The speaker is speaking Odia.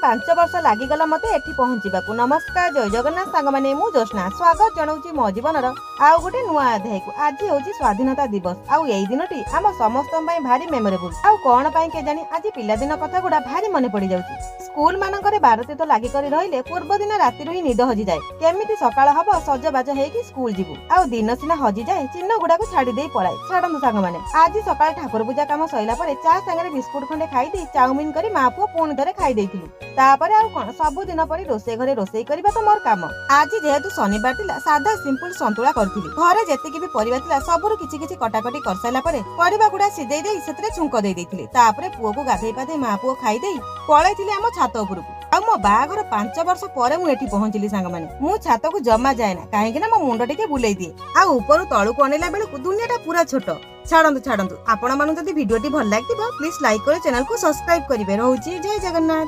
5 ବର୍ଷ ଲାଗିଗଲା ମତେ ଏଠି ପହଞ୍ଚିବାକୁ। ନମସ୍କାର, ଜୟ ଜଗନ୍ନାଥ ସାଙ୍ଗମାନେ, ମୁଁ ଜ୍ୟୋତ୍ସ୍ନା ସ୍ୱାଗତ ଜଣାଉଛି ମୋ ଜୀବନର ଆଉ ଗୋଟେ ନୂଆ ଅଧ୍ୟାୟକୁ। ଆଜି ହେଉଛି ସ୍ୱାଧୀନତା ଦିବସ ଆଉ ଏଇ ଦିନଟି ଆମ ସମସ୍ତଙ୍କ ପାଇଁ ଭାରି ମେମୋରେବୁଲ। ଆଉ କଣ ପାଇଁ କେଜାଣି, ଆଜି ପିଲାଦିନ କଥା ଗୁଡା ଭାରି ମନେ ପଡିଯାଉଛି। ସ୍କୁଲ ମାନଙ୍କରେ ବାର ତୀର୍ଥ ଲାଗି କରି ରହିଲେ ପୂର୍ବ ଦିନ ରାତିରୁ ହିଁ ନିଦ ହଜିଯାଏ। କେମିତି ସକାଳ ହବ, ସଜବାଜ ହେଇକି ସ୍କୁଲ ଯିବୁ। ଆଉ ଦିନ ସିନା ହଜିଯାଏ, ଚିହ୍ନ ଗୁଡାକୁ ଛାଡି ଦେଇ ପଳାଏ। ଛାଡନ୍ତୁ ସାଙ୍ଗମାନେ, ଆଜି ସକାଳେ ଠାକୁର ପୂଜା କାମ ସଇଲା ପରେ ଚା ସାଙ୍ଗରେ ବିସ୍କୁଟ ଖଣ୍ଡେ ଖାଇଦେଇ ଚାଉମିନ କରି ମା ପୁଅ ପୁଣି ଥରେ ଖାଇ ଦେଇଥିଲୁ। ତାପରେ ଆଉ କଣ, ସବୁଦିନ ପରି ରୋଷେଇ ଘରେ ରୋଷେଇ କରିବା ତ ମୋର କାମ। ଆଜି ଯେହେତୁ ଶନିବାର ଥିଲା, ସାଧା ସିମ୍ପଲ ସନ୍ତୁଳା କରିଥିଲି। ଘରେ ଯେତିକି ବି ପରିବା ଥିଲା, ସବୁରୁ କିଛି କିଛି କଟାକଟି କରିସାରିଲା ପରେ ପରିବା ଗୁଡା ସିଝେଇ ଦେଇ ସେଥିରେ ଛୁଙ୍କ ଦେଇ ଦେଇଥିଲି। ତାପରେ ପୁଅକୁ ଗାଧେଇ ପାଧେଇ ମା ପୁଅ ଖାଇଦେଇ ପଳେଇଥିଲି ଆମ ଛାତ ଉପରକୁ। ଆଉ ମୋ ବାହାଘର 5 ବର୍ଷ ପରେ ମୁଁ ଏଠି ପହଞ୍ଚିଲି। ସାଙ୍ଗମାନେ, ମୁଁ ଛାତକୁ ଜମା ଯାଏ ନା, କାହିଁକି ନା ମୋ ମୁଣ୍ଡ ଟିକେ ବୁଲେଇ ଦିଏ ଆଉ ଉପରୁ ତଳକୁ ଅନେଇଲା ବେଳକୁ ଦୁନିଆଟା ପୁରା ଛୋଟ। ଛାଡନ୍ତୁ ଛାଡନ୍ତୁ, ଆପଣମାନଙ୍କୁ ଯଦି ଭିଡିଓଟି ଭଲ ଲାଗିଥିବ, ପ୍ଲିଜ ଲାଇକ୍ କରି ଚ୍ୟାନେଲକୁ ସବସ୍କ୍ରାଇବ କରିବେ। ରହୁଛି, ଜୟ ଜଗନ୍ନାଥ।